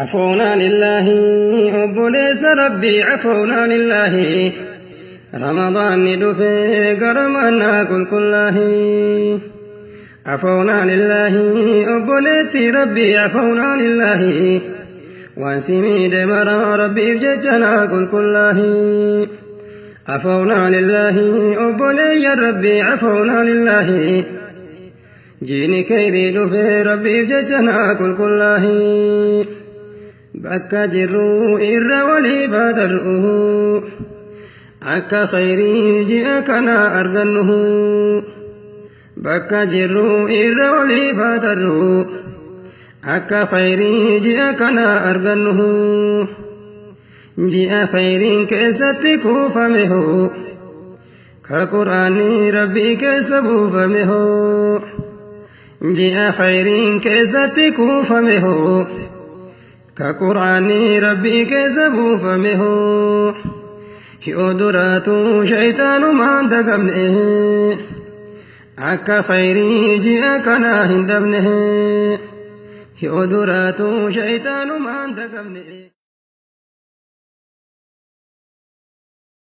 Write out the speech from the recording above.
Afoonaan illaahi obboleessa rabbii, afoonaan illaahi, ramadaanni dhufee gara mannaa qulqullaahi. Afoonaan illaahi obboleetti rabbii, afoonaan illaahi, waan si miidhe maraa rabbiif jecha naa qulqullaahi. Afoonaan illaahi obboleeyyan rabbii, afoonaan illaahi, jiini kayrii dhufee rabbiif jecha naa qulqullaahi. Bakka jirru irra waliif haa tar'u, akka khayrii ji'a kana argannu. Bakka jirru irra waliif haa tar'u, akka khayrii ji'a kana argannu. Ji'a khayriin keessatti kuufame hoo, ka quraanni rabbii keessa buufame hoo. Ji'a khayriin keessatti kuufame hoo, ka quraanni rabbii keessa buufame hoo. Yoo duraatu shayxaanumaan dagamne, akka khayrii ji'a kana hin dhabne. Yoo duraatu shayxaanumaan dagamne.